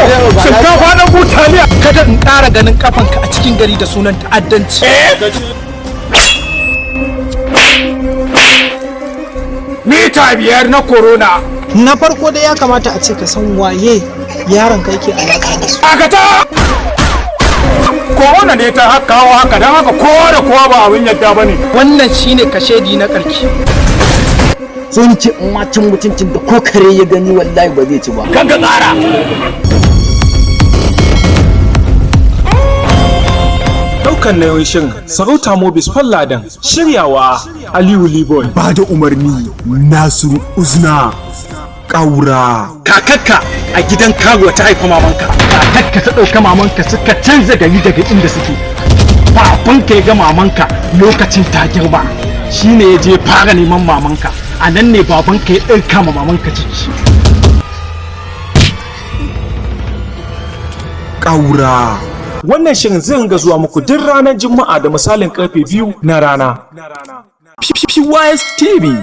Shinkafa na butaliya. Kada in ƙara ganin kafanka a cikin gari da sunan ta'addanci. Mita 5 na corona. Na farko dai ya kamata a ce ka san waye yaron ka yake alaka da su. Akata, corona ne ta kawo haka, don haka kowa da kowa ba abin yadda ba ne. Wannan shine kashedi na ƙarki. So ni ce in ma cin mutuncin da ko kare ya gani wallahi ba zai ci ba. Kanka tsara. Daukan nauyin shirin Sarauta Mobis Falladan, shiryawa Aliyu Liboy. Ba da umarni Nasiru Uzna Ƙaura. Kakakka a gidan karuwa ta haifa mamanka. Kakakka ta ɗauka mamanka suka canza gari daga inda suke. Babanka ya ga mamanka lokacin ta girma. Shine ya je fara neman mamanka. A nan ne babanka ya ɗauka ma mamanka ciki. Ƙaura. Wannan shirin zai ringa zuwa muku duk ranar Juma'a da misalin karfe 2 na rana. PYS TV.